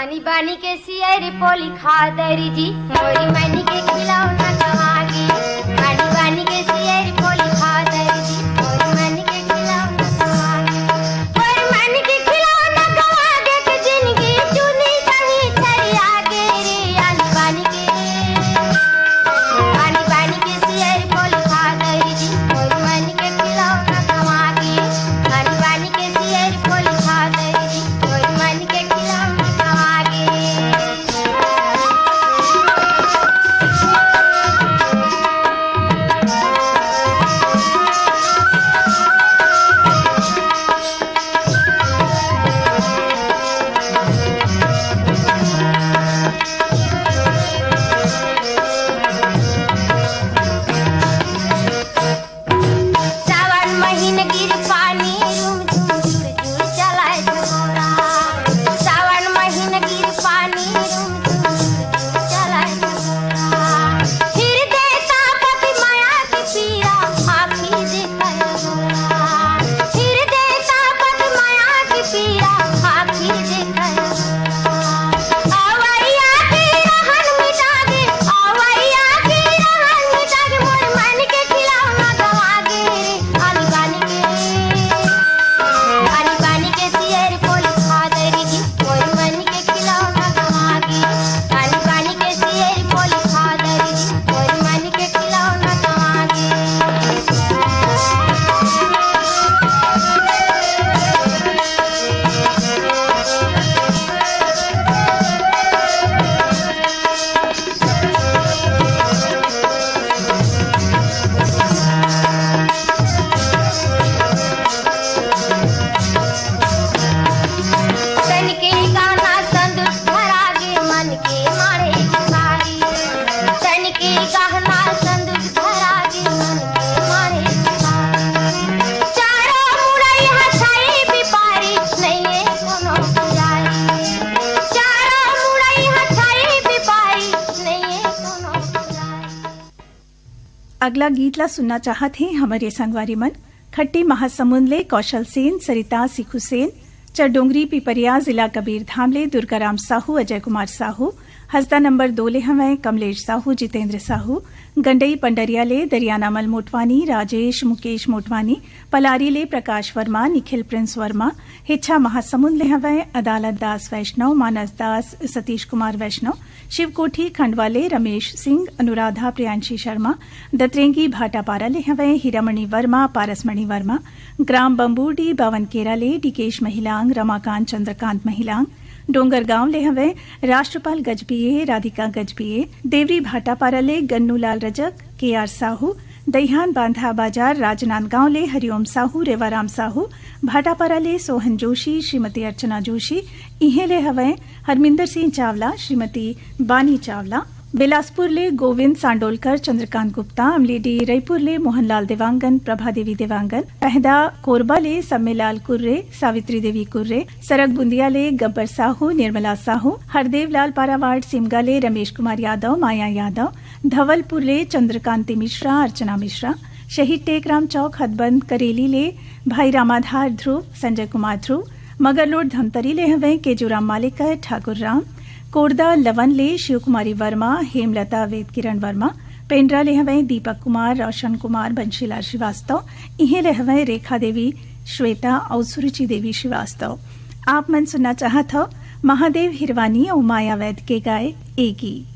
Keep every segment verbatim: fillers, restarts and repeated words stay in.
बानी बानी के सियर पोली खा दरी जी, मोरी मन के खिलौना गवा गे। बानी बानी के सियर पोली खा दरी जी, मोरी मन के खिलौना गवा गे। मोरी मन के खिलौना गवा गे के जिंदगी चुनी सही छरिया गे रे। आनी बानी के, बानी बानी के सियर पोली खा दरी जी, मोरी मन के खिलौना गवा गे। बानी बानी के सियर पोली खा दरी जी, मोरी मन के खिलौना गवा गे। सावन महीन गिर पानी, रुम झुम झुर झुर चलाए झगोरा। सावन महीन गिर पानी, रुम झुम झुर झुर चलाए झगोरा। फिर देता पति माया की पीरा, आँखी देखल गोरा। फिर देता पति माया की पीरा, आँखी देखल गोरा। अवैया की रहन मिटा दे, अवैया की रहन मिटा दे, मोर मन के खिलौना गवा गे रे। आनी बानी के, आनी बानी के सियर पोली खा दरी जी, मोर मन के खिलौना गवा गे। आनी बानी के सियर पोली खा दरी जी, मोर मन के खिलौना गवा गे। तन के गाना संदूक भरा गे, मन के मारे भिखारी। तन के गहना संदूक भरा गे, मन के मारे भिखारी। चारों मुड़ई हछाई बिपारी, नइये कोनो पुजारी। चारों मुड़ई हछाई बिपारी, नइये कोनो पुजारी। अगला गीत ला सुनना चाहत हे हमर ये संगवारी मन। खट्टी महासमुंद ले कौशल सेन, सरिता सिखु सेन, चरडोंगरी पिपरिया, जिला कबीरधाम ले दुर्गाराम साहू, अजय कुमार साहू, हसदा नंबर दो ले हवय कमलेश साहू, जितेंद्र साहू, गंडई पंडरिया ले दरियानामल मोटवानी, राजेश मुकेश मोटवानी, पलारी ले प्रकाश वर्मा, निखिल प्रिंस वर्मा, हिच्छा महासमुंद ले हवय अदालत दास वैष्णव, मानस दास, सतीश कुमार वैष्णव, शिवकोठी खंडवा ले रमेश सिंह, अनुराधा प्रियांशी शर्मा, दतरेंगी भाटापारा ले हवय हीरामणि वर्मा, पारसमणि वर्मा, ग्राम बम्बूडी बावनकेरा ले डीकेश महिलांग, रमाकांत चंद्रकांत महिलांग, डोंगरगांव ले हवय राष्ट्रपाल गजबीये, राधिका गजबीये, देवरी भाटापारा ले गन्नूलाल रजक, केआर साहू, दईहान बांधा बाजार राजनांदगांव ले हरिओम साहू, रेवाराम साहू, भाटापारा ले सोहन जोशी, श्रीमती अर्चना जोशी, इहें ले हवय हरमिंदर सिंह चावला, श्रीमती बानी चावला, बिलासपुर ले गोविंद सांडोलकर, चंद्रकांत गुप्ता, अमलीडीह रईपुर ले मोहनलाल देवांगन, प्रभा देवी देवांगन, पहदा कोरबा ले सम्मेलाल कुर्रे, सावित्री देवी कुर्रे, सरगबुंदिया ले गब्बर साहू, निर्मला साहू, हरदेवलाल पारावाड़ सिमगा ले रमेश कुमार यादव, माया यादव, धवलपुर ले चंद्रकांति मिश्रा, अर्चना मिश्रा, शहीद टेकराम चौक हदबंद करेली ले भाई रामाधार ध्रुव, संजय कुमार ध्रुव, मगरलोड धमतरी ले हवय केजूराम मालेकर, ठाकुर राम, कोरदा लवन ले शिवकुमारी वर्मा, हेमलता वेद किरण वर्मा, पेंड्रा ले हवय दीपक कुमार, रोशन कुमार, बंशीलाल श्रीवास्तव, इहें ले हवय रेखा देवी, श्वेता अउ सुरुचि देवी श्रीवास्तव। आप मन सुनना चाहत हव महादेव हिरवानी अउ माया वैद के गाए ए गीत।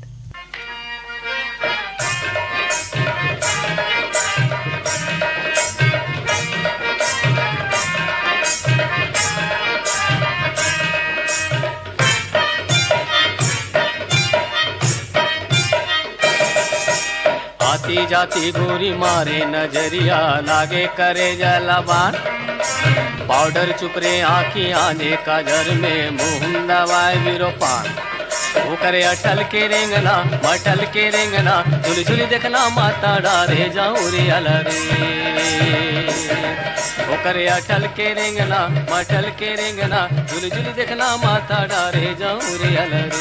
आती जाती गोरी मारे नजरिया, लागे करे जलबान। पाउडर चुपरे आँखी आने काजर में, मुंह दवाए बिरो पान। ओकरे अटल के रेंगना, मटल के रेंगना, झुल झुल देखना माता डारे जाऊं रे अलरे। ओकरे अटल के रेंगना, मटल के रेंगना, झुल झुल देखना माता डारे जाऊं रे अलरे।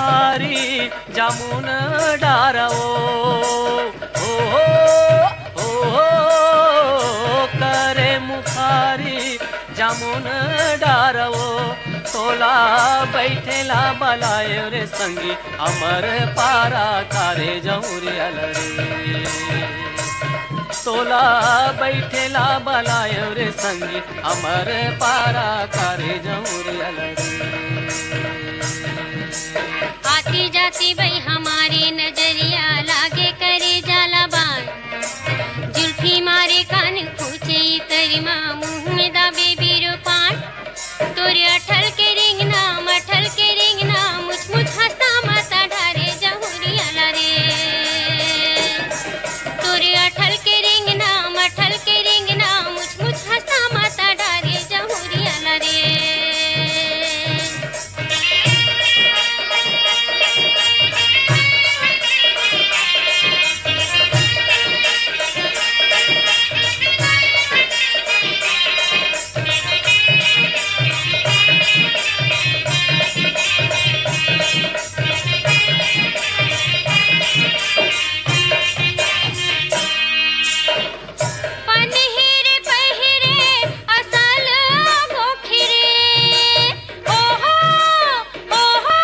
मुखारी जामुन डारवो, ओ हो, ओ हो, करे मुखारी जामुन डारवो। तोला बैठेला बलायो रे संगी, हमर पारा कारे जहुरिया लरे। तोला बैठेला बलायो रे संगी, हमर पारा कारे जहुरिया लरे। आती जाती बई हमारे नजरिया लागे करे जाला बान। जुल्फी मारे कान खोचे तरिमा मुँह में दाबे बीरो पान। तोरे अठल के रेंगना, मठल के रेंगना, मुछ मुछ हंसता माता डारे जहुरिया लरे। तोरे अठल के रेंगना, मठल के रेंगना, मुछ मुछ हंसता माता डारे जहुरिया लरे। पनहिर पहिरे असल गोखिरे, ओहो, ओहो।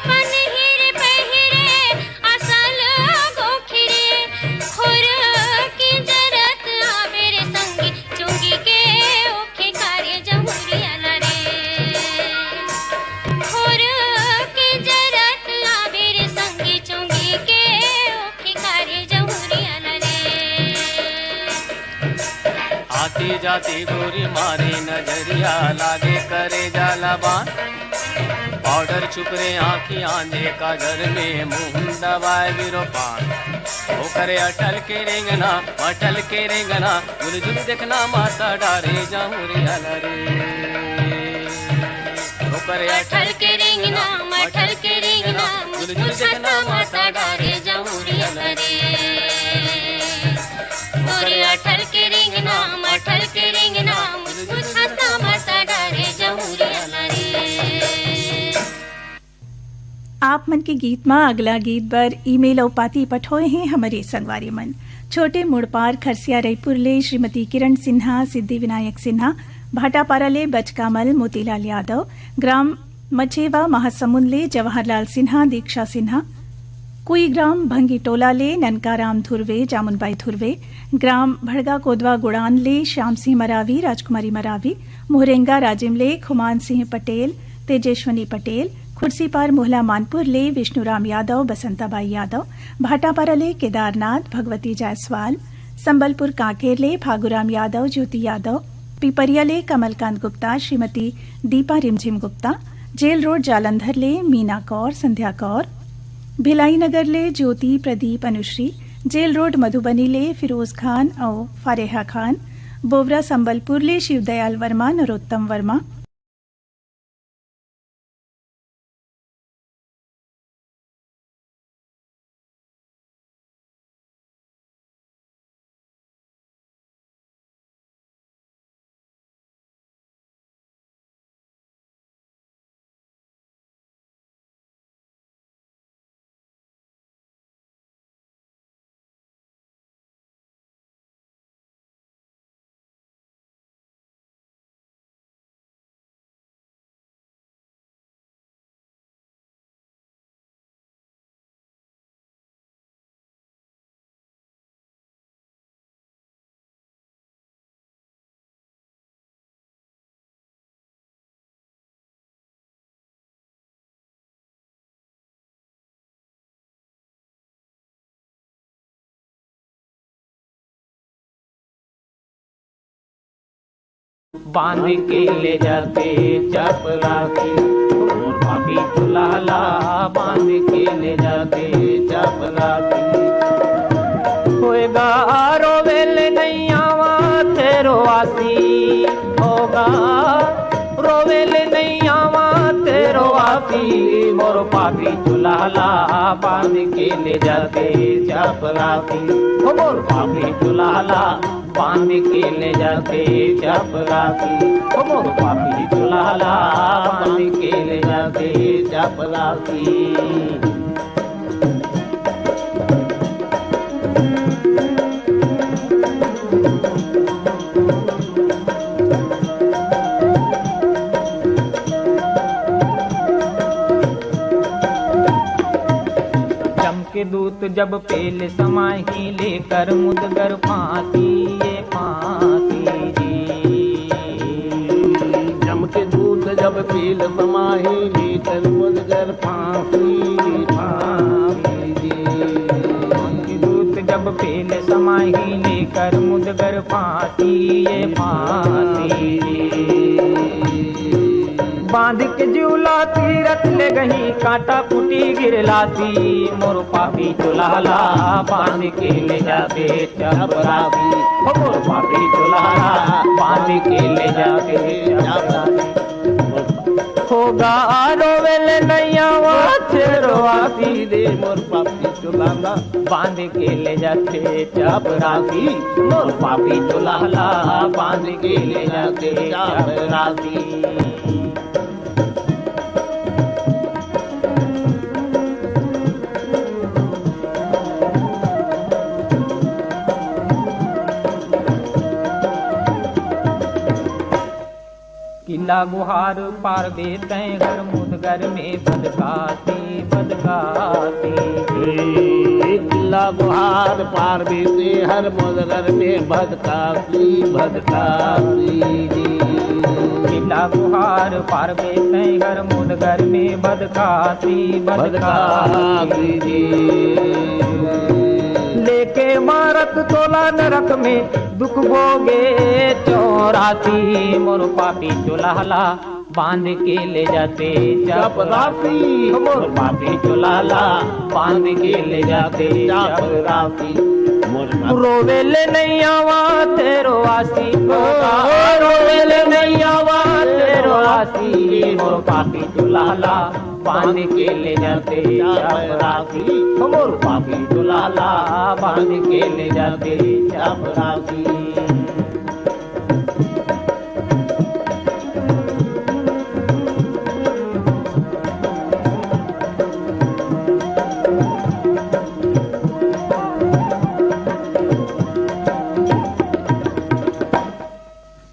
पनहिर पहिरे असल गोखिरे, खुर की जरत आबेर संगी चुंगी के ओखे कारे जहुरिया लरे। खुर की जरत आबेर संगी चुंगी के ओखे कारे जहुरिया लरे। आती जाती गोरी मारी नजरिया लागे करे जाला बान। पाउडर छुपरे आँखी आंधे काजर में मुँह दबाए बिरो पान। ओकरे अटल के रेंगना, अटल के रेंगना, जुल जुल देखना माता डारे जहुरिया लरे। ओकरे अटल के रेंगना, अटल के रेंगना, जुल जुल देखना माता डारे जहुरिया लरे। तोरे अठल के रेंगना, मठल के रेंगना, मुछ मुछ हंसता माता डारे जहुरिया लरे। आप मन के गीत म अगला गीत बर ईमेल अउ पाती पठोए हे हमरे संगवारी मन। छोटे मुड़पार खरसिया रईपुर ले श्रीमती किरण सिन्हा, सिद्धि विनायक सिन्हा, भाटापारा ले बचकामल मोतीलाल यादव, ग्राम मछेवा महासमुंद ले जवाहरलाल सिन्हा, दीक्षा सिन्हा, कुईग्राम भंगीटोला ले ननकाराम धुर्वे, जामुनबाई धुर्वे, ग्राम भड़गा कोदवा गुड़ान ले श्याम सिंह मरावी, राजकुमारी मरावी, मोहरेंगा राजिम ले खुमान सिंह पटेल, तेजेश्वनी पटेल, खुर्सीपार मोहला मानपुर ले विष्णुराम यादव, बसंताबाई यादव, भाटापारा ले केदारनाथ, भगवती जायसवाल, संबलपुर कांकेर ले फागुराम यादव, ज्योति यादव, पिपरिया ले कमलकांत गुप्ता, श्रीमती दीपा रिमझिम गुप्ता, जेल रोड जालंधर ले मीना कौर, संध्या कौर, भिलाई नगर ले ज्योति, प्रदीप, अनुश्री, जेल रोड मधुबनी ले फिरोज खान अउ फारेहा खान, बोवरा संबलपुर ले शिवदयाल वर्मा, नरोत्तम वर्मा, बांध के ले जाते चपरासी, मोर भाभी दुलाला बांध के ले जाते चपरासी। होएगा रोवेल नैयावा तेरो आसी, होगा रोवेल नैयावा तेरो आसी, मोर भाभी दुलाला बांध के ले जाते चपरासी, ओ मोर भाभी दुलाला बांध के ले जाते चपरासी, ओ मोर भाभी दुलाला बांध के ले जाते चप परासी। जम के दूत जब पेल समाही, लेकर मुदगर फांसी, ये फांसी जी। जम के दूत जब पेल समाही, लेकर मुदगर फांसी, फांसी जी। जम के दूत जब पेल समाही, लेकर मुदगर फांसी, ये फांसी जी। बांध के जिउला तीरथ ले गही, कांटा फूटी गिरलासी, मोर पापी चोला ला बांध के ले जाथे चपरासी। हो मोर पापी चोला ला बांध के ले जाथे चपरासी। होगा रोवेले नैया वा छेरो आसी रे, मोर पापी चोला ला बांध के ले जाथे चपरासी। मोर पापी चोला ला बांध के ले जाथे चपरासी। किला गुहार पार बेतै हर मुदगर में भदकासी, भदकासी। किला गुहार पार बेतै हर मुदगर में भदकासी, भदकासी जी। किला गुहार पार बेतै हर मुदगर में भदकासी, भदकासी जी। लेके मारत तोला नरक में दुख भोगे चौरासी, मोर पापी चोला ला बांध के ले जाथे चपरासी। मोर पापी चोला ला बांध के ले जाथे चपरासी। मोर पापी रोवेले नैया वा छेरो आसी, रोवेले नैया वा छेरो आसी, मोर पापी चोला ला बांध के ले जाथे चपरासी। मोर पापी चोला ला बांध के ले जाथे चपरासी।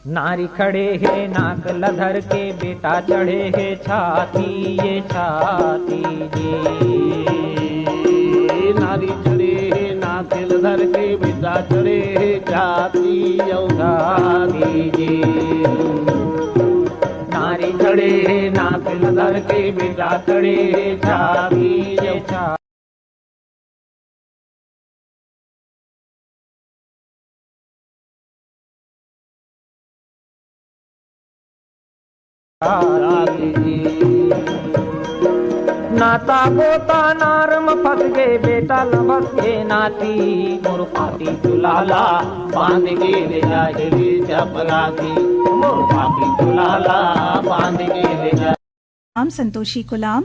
नारी खड़े हे नाक ल धर के, बेटा चढ़े हे छाती, ये छाती जी। नारी चढ़े हे नाक ल धर के, बेटा चढ़े हे छाती, अउ छाती जी। नारी चढ़े हे नाक ल धर के, बेटा चढ़े हे छाती, ये छाती। नाता गोता नार म फंस गे, बेटा लभस के नाती, मोर पापी चोला ला बांध के ले जाथे चपरासी, मोर पापी चोला ला बांध के ले जा। नाम संतोषी कुलाम,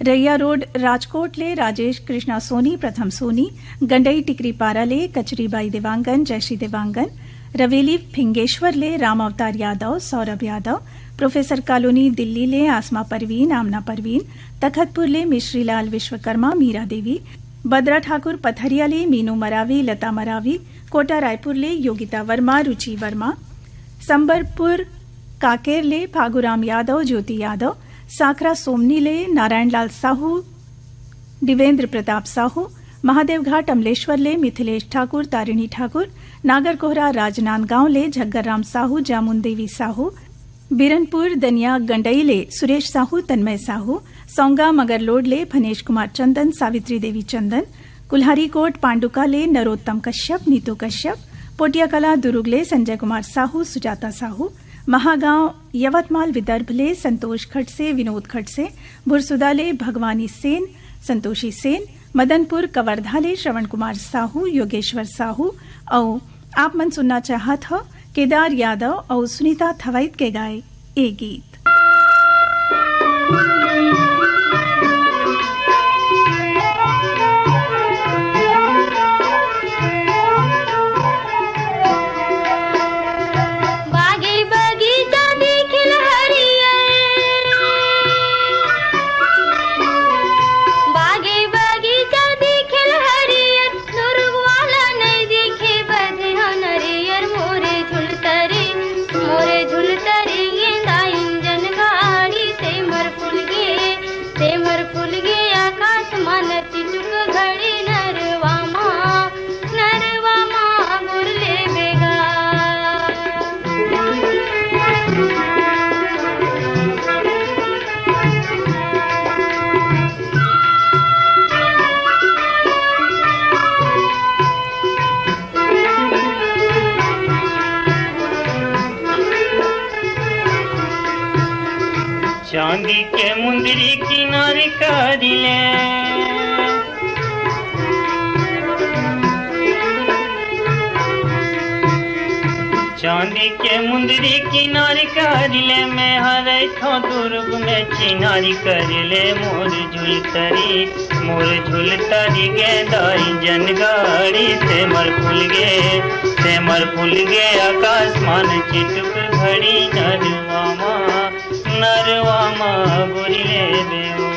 रैया रोड, राजकोट ले राजेश कृष्णा सोनी, प्रथम सोनी, गंडई टिकरी पारा ले कचरी बाई देवांगन, जयश्री देवांगन, रवेली फिंगेश्वर ले राम अवतार यादव, सौरभ यादव, प्रोफेसर कॉलोनी दिल्ली ले आसमा परवीन, आमना परवीन, तखतपुर ले मिश्रीलाल विश्वकर्मा, मीरा देवी, बदरा ठाकुर पथरिया ले मीनू मरावी, लता मरावी, कोटा रायपुर ले योगिता वर्मा, रुचि वर्मा, संबरपुर कांकेर ले फागुराम यादव, ज्योति यादव, साखरा सोमनी ले नारायण लाल साहू, दिवेंद्र प्रताप साहू, महादेवघाट अमलेश्वर ले मिथिलेश ठाकुर, तारिणी ठाकुर, नागरकोहरा राजनांदगांव ले झग्गरराम साहू, जामुन देवी साहू, बिरनपुर दनिया गंडई ले सुरेश साहू, तन्मय साहू, सौंगा मगरलोड ले फनेश कुमार चंदन, सावित्री देवी चंदन, कुल्हारीकोट पांडुका ले नरोत्तम कश्यप, नीतू कश्यप, पोटियाकला दुरुग ले संजय कुमार साहू, सुजाता साहू, महागांव यवतमाल विदर्भ ले संतोष खडसे, विनोद खडसे, भुरसुदा ले भगवानी सेन, संतोषी सेन, मदनपुर कवर्धा ले श्रवण कुमार साहू, योगेश्वर साहू अउ आप मन सुनना चाहत हव केदार यादव अउ सुनीता थवैत के गाए ए गीत। बागी बगीचा दिखिल हरियर, के मुंदरी किनारी करिले, चांदी के मुंदरी किनारी करिले, मैं हरे थो दुर्ग में चिनारी करिले। मोर झुलतरी, मोर झुलतरी गेंदा इंजन गाड़ी, सेमर फूल गे, सेमर फूल गे आकाश मान चिटुक घड़ी। नरवा मा, नरवा मा गोरी ले बेऊ।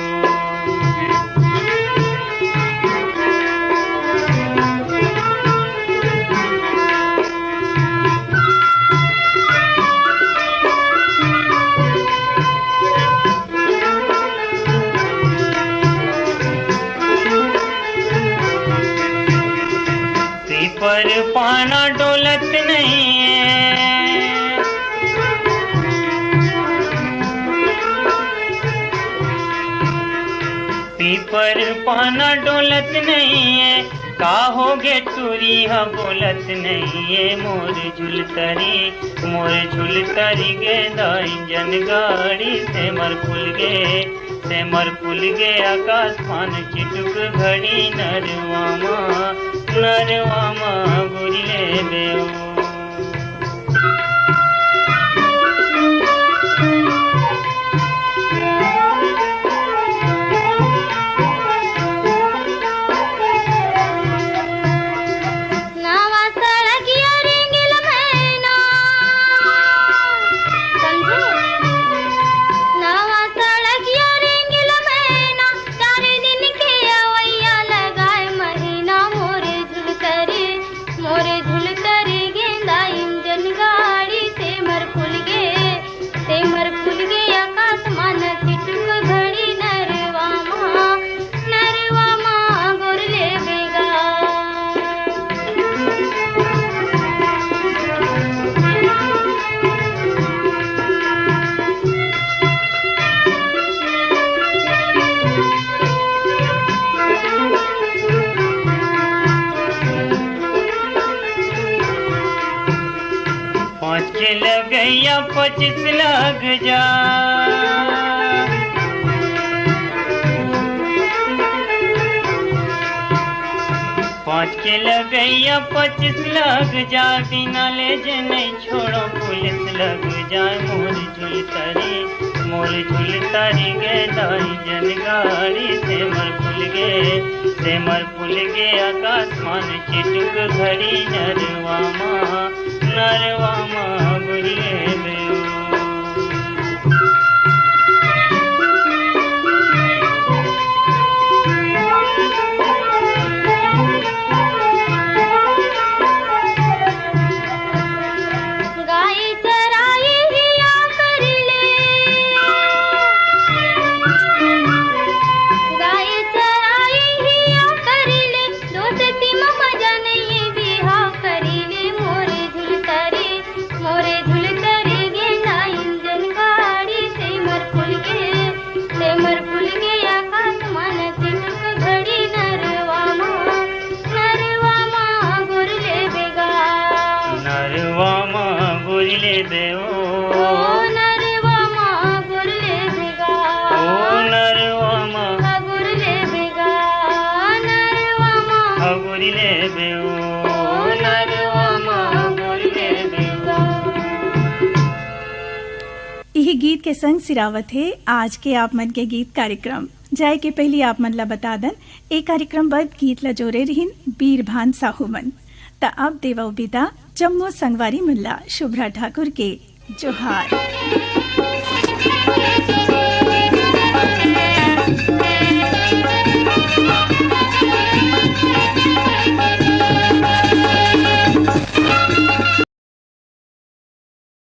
पीपर पाना डोलत नहीं है, पीपर पाना डोलत नहीं है, का हो गे टूरी हा बोलत नहीं है। मोर झुलतरी, मोर झुलतरी गेंदा इंजन गाड़ी, सेमर फूल गे, सेमर फूल गे आकाश मान चिटुक घड़ी। नरवा मा, नरवा मा गोरी ले बेऊ। नवा सड़किया रेंगेल मैना, समझे? नवा सड़किया रेंगेल मैना, चार दिन के अवैया लगाए महीना। मोरे झुलतरी, मोरे झुलतरी गेंदा इंजन गाड़ी, सेमर फूल गे, सेमर फूल गे आकाश मान चिटुक घड़ी। नरवा मा, नरवा मा गोर ले बेगा। पाँच के लगैया पच्चीस लग जा, पाँच के लगैया पच्चीस लग जा, बिना ले जे नहीं छोड़ो पुलिस लग जाए। मोर झुलतरी, मोर झुलतरी गे दाई जन गाड़ी, सेमर फूल गे, सेमर फूल गे आकाश मान चिटुक घड़ी। नरवा मा, नरवा मा गुरिए बेऊ। गाय चराई हिया करिले, गाय चराई हिया करिले, दोस्ती म मजा नहीं बिहाव करिले। मोरे झुलतरी, मोरे झुलतरी गेंदा इंजन गाड़ी, सेमर फूल गे, सेमर फूल गे आकाश मान चिटुक घड़ी। नरवा मा, नरवा मा गोर ले बेगा, नरवा मा गोर ले बे ओ, ओ नरवा मा गोर ले बेगा, ओ नरवा मा गोर ले बेगा, नरवा मा गोर ले बे ओ, ओ नरवा मा गोर ले बेगा। इही गीत के संग सिरावत हे आज के आप मन के गीत कार्यक्रम। जाए के पहिली आप मन ला बता दन, ए कार्यक्रम बर गीत ला जोरे रिहिन बीरभान साहू मन। त अब देवव बिदा जम्मो संगवारी मन ला शुभ्रा ठाकुर के जोहार।